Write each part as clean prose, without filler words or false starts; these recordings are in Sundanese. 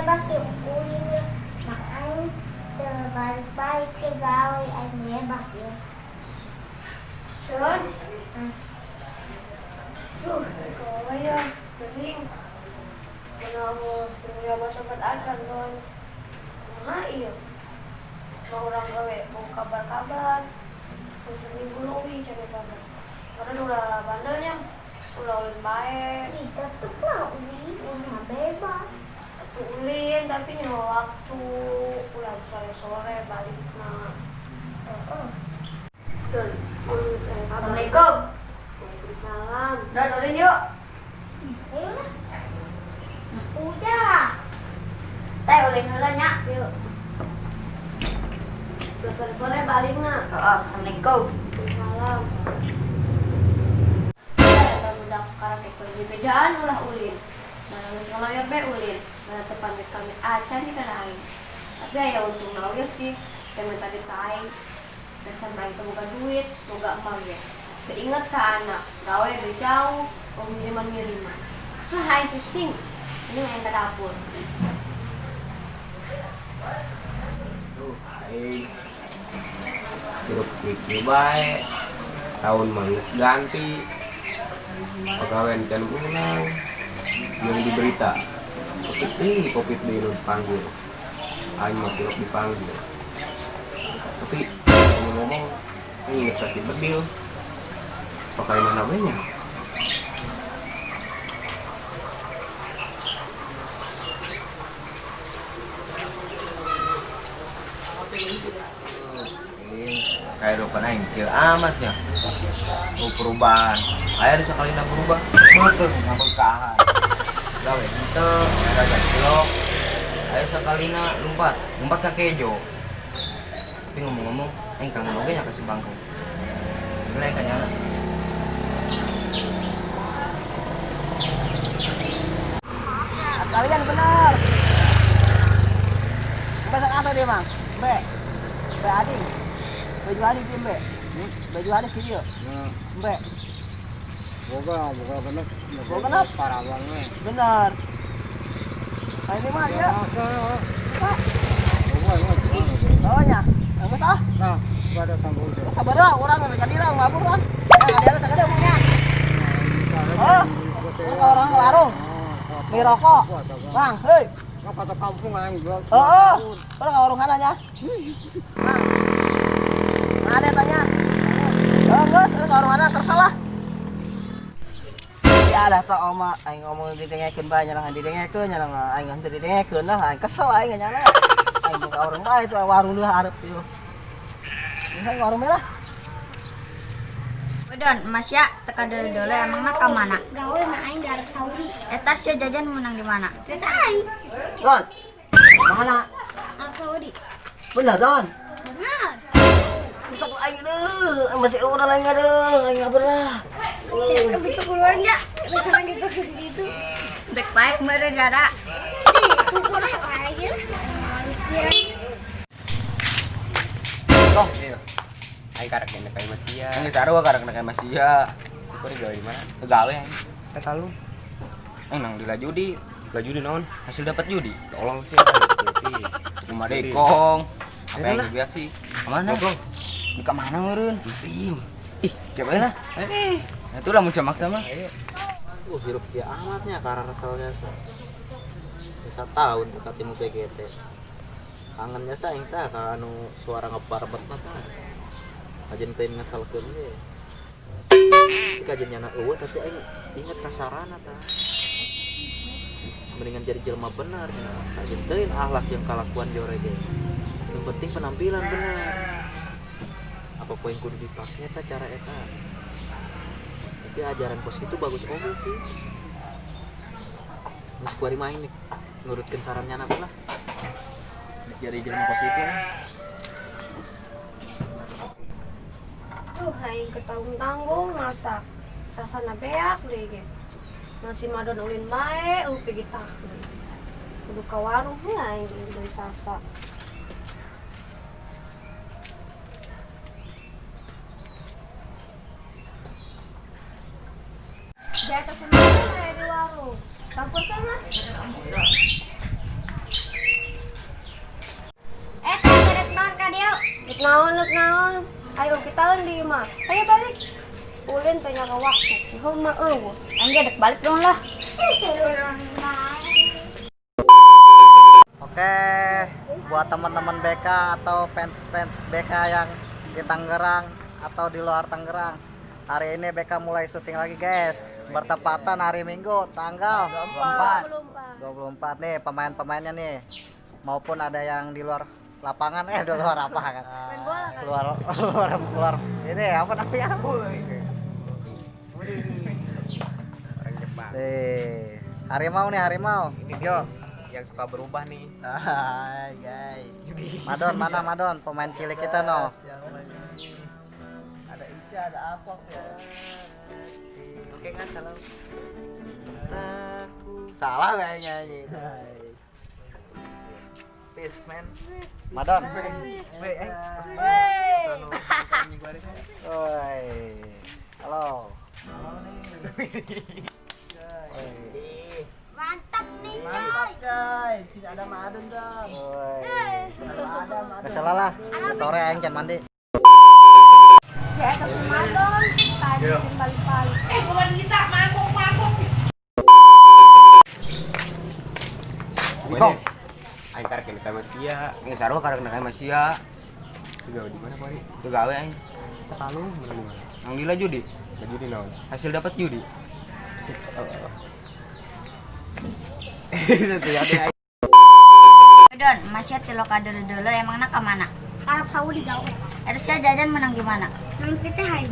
Bebas yuk ulin. Mak aing teu balik-balik ke gawe, aing bebas ya. Don. Duh, gawe ya, gering. Mana aku punya obat acan, Don. Mana iya? Mau orang gawe, mau kabar-kabar. Mau seminggu lebih cari kabar. Karena udah bandelnya, udah ulin baik. Ih, tetep lah ulin, udah bebas. Tuh ulin, tapi nyawa waktu. Udah sore-sore balik nah. Heeh. Don, mau saya kabar. Assalamualaikum. Waalaikumsalam. Don, ulin yuk. Ayo lah. Udah. Teh ulin heula nya. Yuk. Udah sore-sore balik nah. Heeh, assalamualaikum. Waalaikumsalam. Eta budak karek ikut di bejaan ulah ulin. Mana geus ngaloyor be ulin. Mana teu pamit kami acan di kana aing. Tapi aya untungna oge sih, teh minta duit ka aing. Dasar aing teu boga duit, boga emang ge. Teu inget ka anak, gawe be jauh, oh ngiriman-ngiriman. Aslah aing pusing. Ini aing ka dapur. Tuh, aing hirup kieu bae. Tahun mah geus ganti. Pagawean can ulang. Yang di berita Covid deui, Covid deui nu dipanggil. Aing mah tilok dipanggil. Tapi ngomong-ngomong, aing inget ka si Bedil. Pakai mana we nya? Kehidupan aing kieu amat nya. Oh, perubahan. Aya di sakalina berubah. Heueuh, ngabekahan. Gawe henteu, dagang cilok. Aya sakalina lompat, lompat ka kejo. Tapi ngomong-ngomong, aing kangen oge nya ka si Bangkong. Gimana aing kanyana? Kalian benar. Mbak sak apa dia, Mang? Mbak. Mbak Adi. Baju Adi dia, Mbak. Baju Adi sih dia. Mbak. Boga, boga genep. Boga genep? Parawang we. Benar. Nah, ini mah dia. Pak. Boga, boga. Oh nya. Geus ah. Nah, pada sambung deh. Sabar lah, urang mereka dia ngabur kan. Nah, dia sakada omongnya. Oh, urang ka orang warung. Beli rokok. Bang, hei. Nah, kata kampung aing gua. Heeh. Urang ka warung kana nya. Bang. Nah, ada tanya. Oh, geus, urang ka warung kana tersalah. Ya lah tak oma aing ngomong didengekeun bae nya lah didengekeun nya lah aing henteu didengekeun lah aing kesel aing nya lah. Aing buka warung bae itu warung dulu hareup ieu. Ini warung lah. Don, Mas ya, teka dole-dole emangna ka mana? Gawe mah aing di Arab Saudi. Eta sia jajan menang di mana? Eta aing Don. Mana? Arab Saudi. Bener Don. Benar. Sok aing deuh, masih urang aing deuh, aing ngabur lah. Tapi keluar enggak? Sekarang gitu gitu. Baik baik mere dada. Ih, kukur lagi lah. Manusia. Kong, iya. Aing karek kene kae Masia. Aing geus sarua karek ka Masia. Syukur gawe di mana? Teu gawe aing. Teh kalu. Aing nang di judi, Lah judi naon? hasil dapat judi. Tolong sih. Judi. Rumah dekong. Apa Ayo yang lah. dibiak sih? Kemana? Goblok. Buka mana meureun? Ih, ih, coba lah. Eh, nah, itulah mun maksa mah. Hirup dia amatnya karena reselnya sa. Bisa tahun tuh katimu PGT. Kangennya sa aing tah ka anu suara ngebarbet mah tah. Kajen teu ngeselkeun ge. Tapi kajen nyana eueuh tapi aing inget kasarana tah. Mendingan jadi jelema bener nya. Kajen teuing akhlak jeung kalakuan jore ge. Yang penting penampilan bener. Apa poin kudu dipake tah cara eta. Tapi ajaran kos itu bagus oge sih. Geus kuari main nih nurutkeun sarannya anak lah. Jadi jelema kos itu lah. Duh, aing ketanggung-tanggung masak. Sasana beak deui ge. Nasi madon ulin bae, eueuh pigitahkeun. Kudu ka warung heula aing deui sasa. Di atas semua aya di warung. Campur kan lah. Rek naon? Ayo kita di imah. Ayo balik. Ulin tanya ke waktu. Nyaho mah euweuh. Aing ge dek balik dong lah. Oke, buat teman-teman BK atau fans-fans BK yang di Tangerang atau di luar Tangerang, hari ini BK mulai syuting lagi guys. Bertepatan hari Minggu tanggal 24. 24 nih pemain-pemainnya nih. Maupun ada yang di luar lapangan, di luar lapangan. Luar luar luar ini apa namanya? Orang Jepang. Nih, harimau nih harimau. Yo. Yang suka berubah nih. Hai guys. Madon mana Madon pemain cilik kita no. Ada Ica, ada Apok ya. Oke kan salam. Salah kayaknya ini. Peace man. Madon. Woi. Halo. Woi. Mantap nih, coy. Mantap guys, tidak ada Madun dong. Woi. Ada Madun. Nggak salah lah. Udah sore aing can mandi. Ya eta si Madon tadi balik-balik. Kong. Aing karek kena sama sia. Geus sarua karek na mah sia. Gawe di mana Pak? Teu gawe aing. Terlalu mana di mana? Nang lila judi. Lagi di naon? Hasil dapat judi. Don, masih ti loka dulu emangna ka mana? Arab Saudi gawe. Eta sia jajan menang di mana? Nang kita hari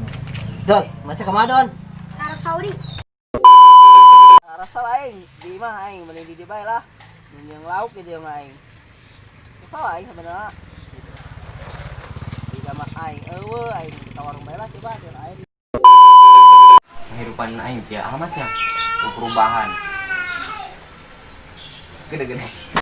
Don, masih ke Madon? Arab Saudi. Rasa aing di imah aing mending di dieu bae lah. Yang lauk gitu yang aing. Kesel aing sebenarnya. Di kamar aing euweuh aing ke warung bae lah coba biar aing. Kehidupan aing kieu amat ya. Perubahan. Gede-gede.